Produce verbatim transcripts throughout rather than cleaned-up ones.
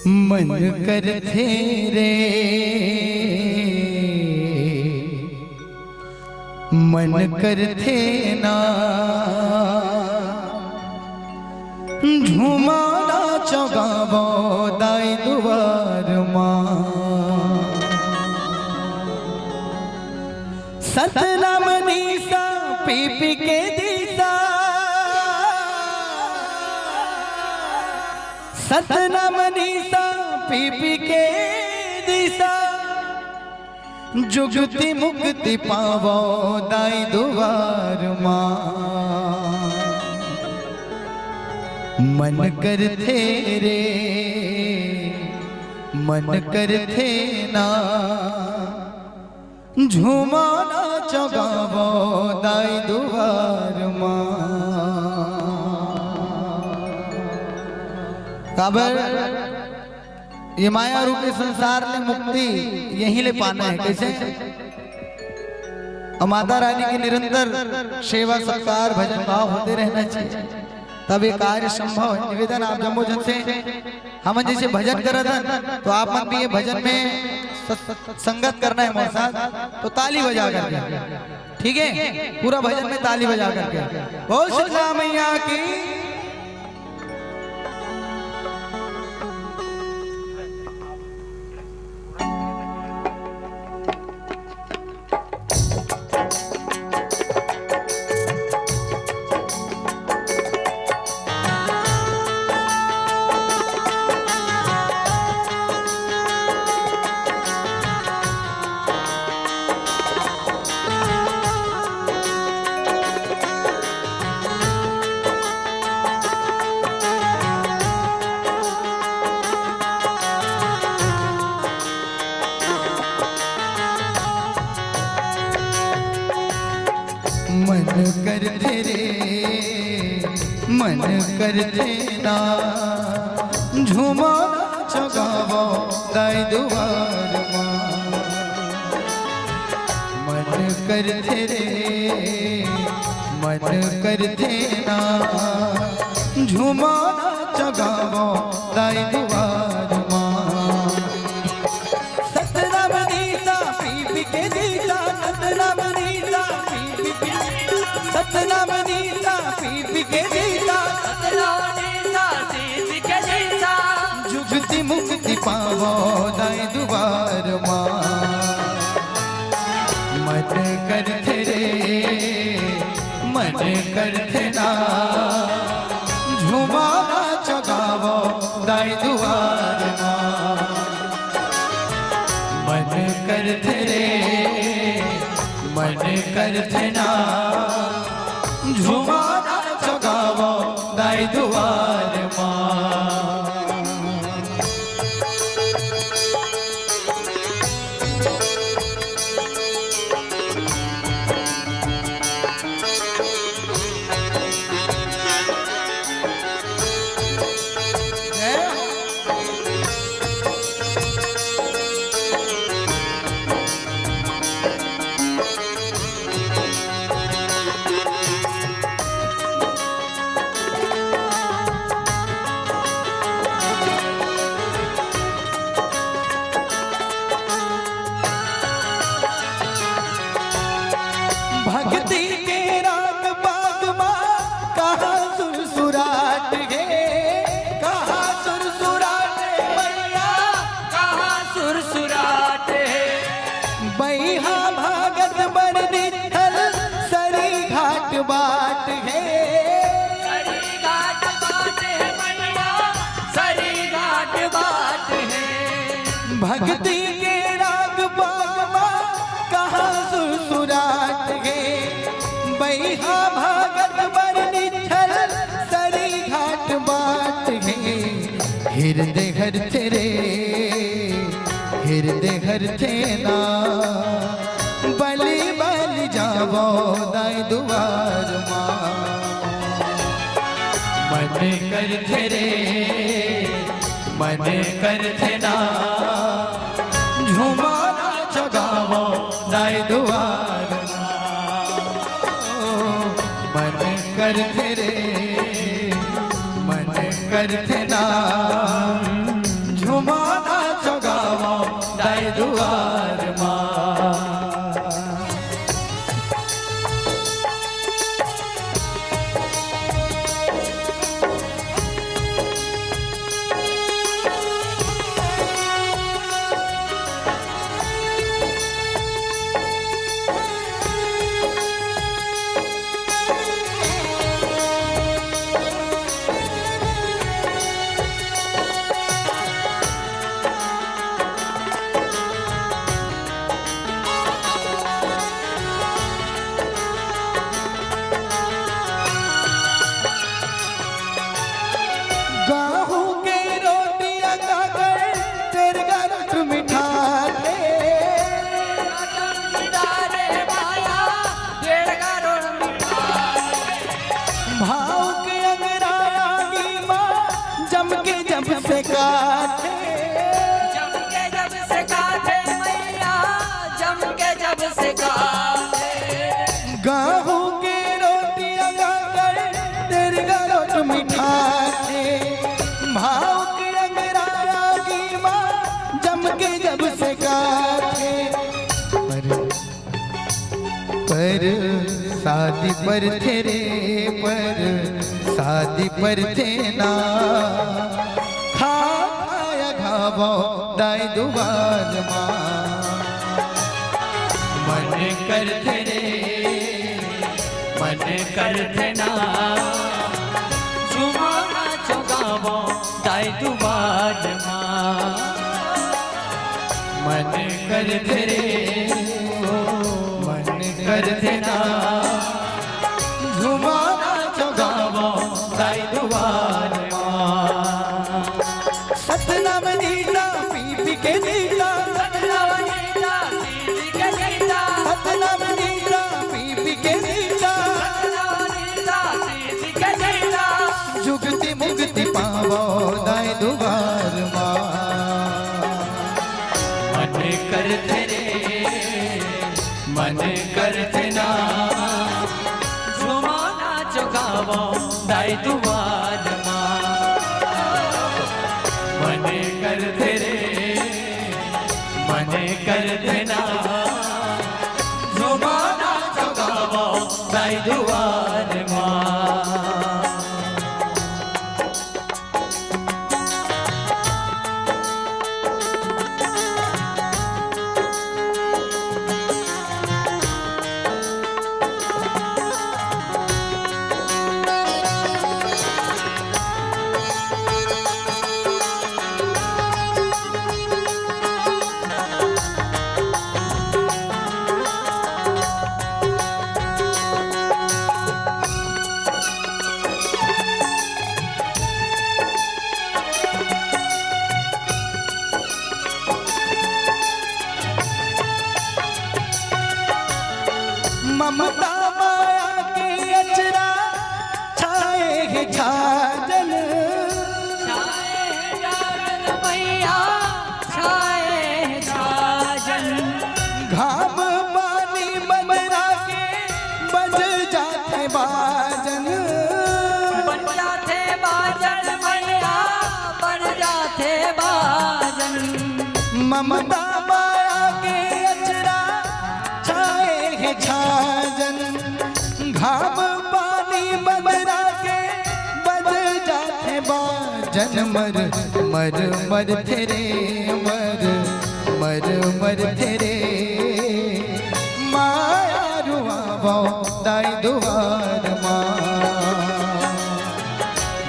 मन करथे रे, मन करथे ना, झूमा नाचा गावो दाई दुवार मा। सतनाम नीसा पी पी के दीसा, सतनाम नीसा पी पी के दीसा, जुगति मुक्ति पावो दाई दुवार मा। मन करथे रे, मन करथे ना, झूमा नाचा गावो दाई दुवार मा। काबर ये माया रूपी संसार ले मुक्ति यहीं ले पाना हे। कइसे? अउ माता रानी के निरंतर सेवा सत्कार भजन भाव होते रहना चाहिए, तब ये कार्य संभव हे। निवेदन आप जम्मो झन से, हमन जइसे भजन करत हन, तो आप मन भी ये भजन में स-, स-, संगत करना हे मोर साथ, तो ताली बजा करके, ठीक हे, पूरा भजन में ताली बजा करके। बोल शीतला मैया की। मन करथे रे, मन करथे ना, झूमा नाचा गावो दाई दुवार मा। मन करथे रे, मन करथे ना, झूमा नाचा गावो दाई दुवार मा। सतनाम नीसा पी पी के दीसा, सतनाम नीसा पी पी के, सतनाम नीसा पी पी के दीसा, सतनाम नीसा पी पी के दीसा, जुगति मुक्ति पावो दाई दुवार मा। मन करथे रे, मन करथे ना, झूमा नाचा गावो दाई दुवार मा। मन करथे रे, मन करथे ना, झूमा नाचा गावो दाई दुवार मा। भक्ति के राग बाग मा कहाँ सुरसुराट हे, कहाँ सुरसुराट हे मैया, कहाँ सुरसुराट हे। बइहा भागत बर नित्थल सरी घाट बाट हे, सरी घाट बाट हे मैया, सरी घाट बाट हे। भक्ति के राग बाग मा कहाँ सुरसुरात हे, बइहा भागत बर निठल सरी घाट बाट हे। हिरदे हरथे रे, हिरदे हरथे ना, बलि बलि जावो दाई दुवार मा। मन करथे रे, मन करथे ना, झूमा नाचा गावो दाई दुवार मा। मन करथे रे, मन करथे ना, परसादी परथे रे, परसादी परथे ना। खा खाया घावो दाई दुवार मा। मन करथे रे, मन करथे ना। झूमर नाच गावो दाई दुवार मा। मन करथे रे, ओ, मन करथे ना। झूमर नाच गावो दाई दुवार मा। सतनाम नींदा पी पी के नींदा। सतनाम नींदा पी पी के नींदा। सतनाम नींदा पी पी के नींदा। सतनाम नींदा पी पी के नींदा। जुगति मुगति पावो दाई दुवार मा। मन करथे रे, मन करथे ना। झूमर नाच गावो दाई दुवार मा। मन करथे रे, मन करथे ना। झूमर नाच गावो दाई दुवार मा। ममता माया के अचरा छाए हे छाजन। छाए हे छाजन मैया, छाए हे छाजन। घाम पानी बदरा के बज जाथे बाजन। बज जाथे बाजन मैया, बज जाथे बाजन। ममता माया के अचरा छाए हे छाजन। घाम पानी बदरा के बज जाथे बाजन। मर मर मरथे रे, मर मर मरथे रे। माया रुआवो दाई दुवार मा।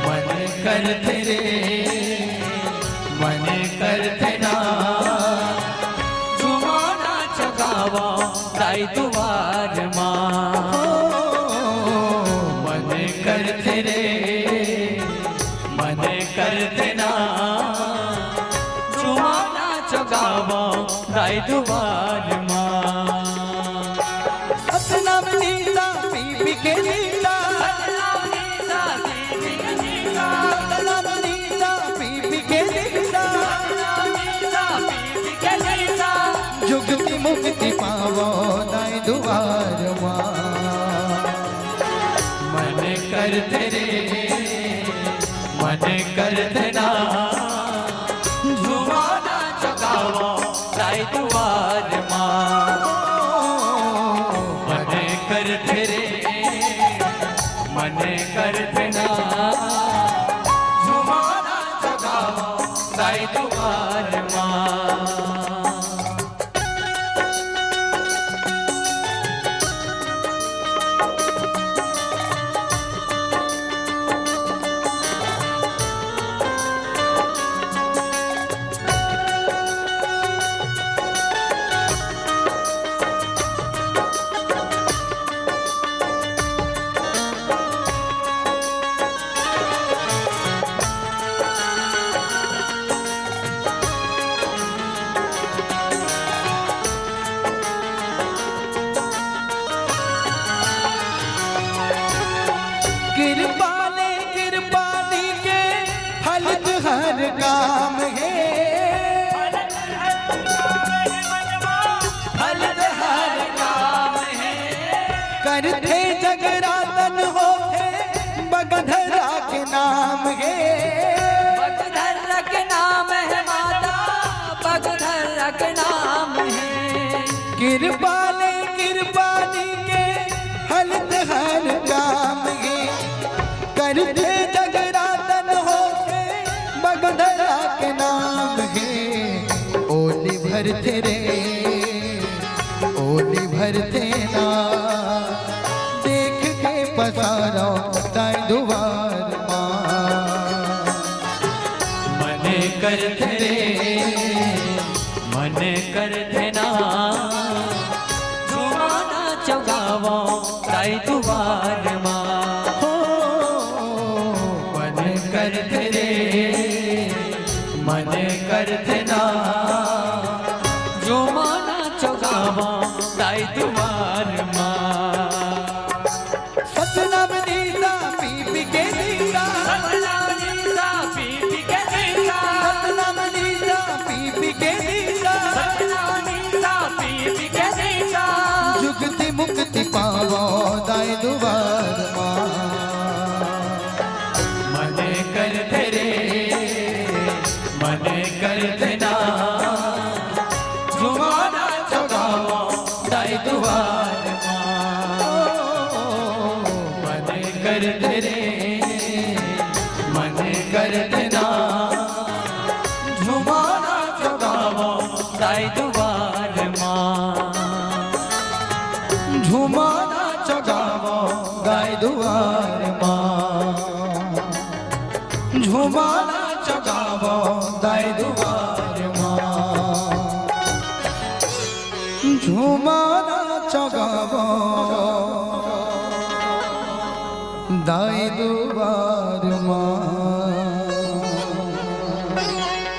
मन करथे रे, मन करथे ना। झूमर नाच गावो दाई दुवार मा। मन करथे रे, मन करथे ना। झूमर नाच गावो दाई दुवार मा। सतनाम नींदा पी पी के नींदा। सतनाम नींदा पी पी के नींदा। सतनाम नींदा पी पी के नींदा। सतनाम नींदा पी पी के नींदा। जुगति मुगति पावो दाई दुवार मा। मन करथे रे, मन करथे ना। झूमर नाच गावो दाई दुवार मा। मन करथे रे, मन करथे ना। झूमर नाच गावो दाई दुवार मा। कृपा ले कृपानी के फल हर काम हे। फल हर काम हे। करथे जगरातन होथे बगधरा के नाम हे। बगधरा के नाम हे माता, बगधरा के नाम हे। कृपा ले कृपानी के भरथे रे, ओली भरथे ना, देख के पसारो दाई दुवार मा। मन करथे रे, मन करथे ना, झूमा नाचो गावो दाई दुवार मा। हो, मन करथे रे, मन करथे ना, झूमा नाचो गावो दाई दुवार मा। सतनाम नींदा पी पी के नींदा। सतनाम नींदा पी पी के नींदा। सतनाम नींदा पी पी के नींदा। सतनाम नींदा पी पी के नींदा। जुगति मुक्ति पावो दाई दुवार मा। मन करथे रे, मन करथे ना, झूमा नाचो गावो दाई दुवार मा। मन करथे रे, मन करथे ना, झूमा नाचो गावो दाई दुवार मा। झूमा नाचो गावो दाई दुवार मा। झूमा नाचो गावो दाई दुवार मा। झूमा नाचो गावो दाई दुवार मा।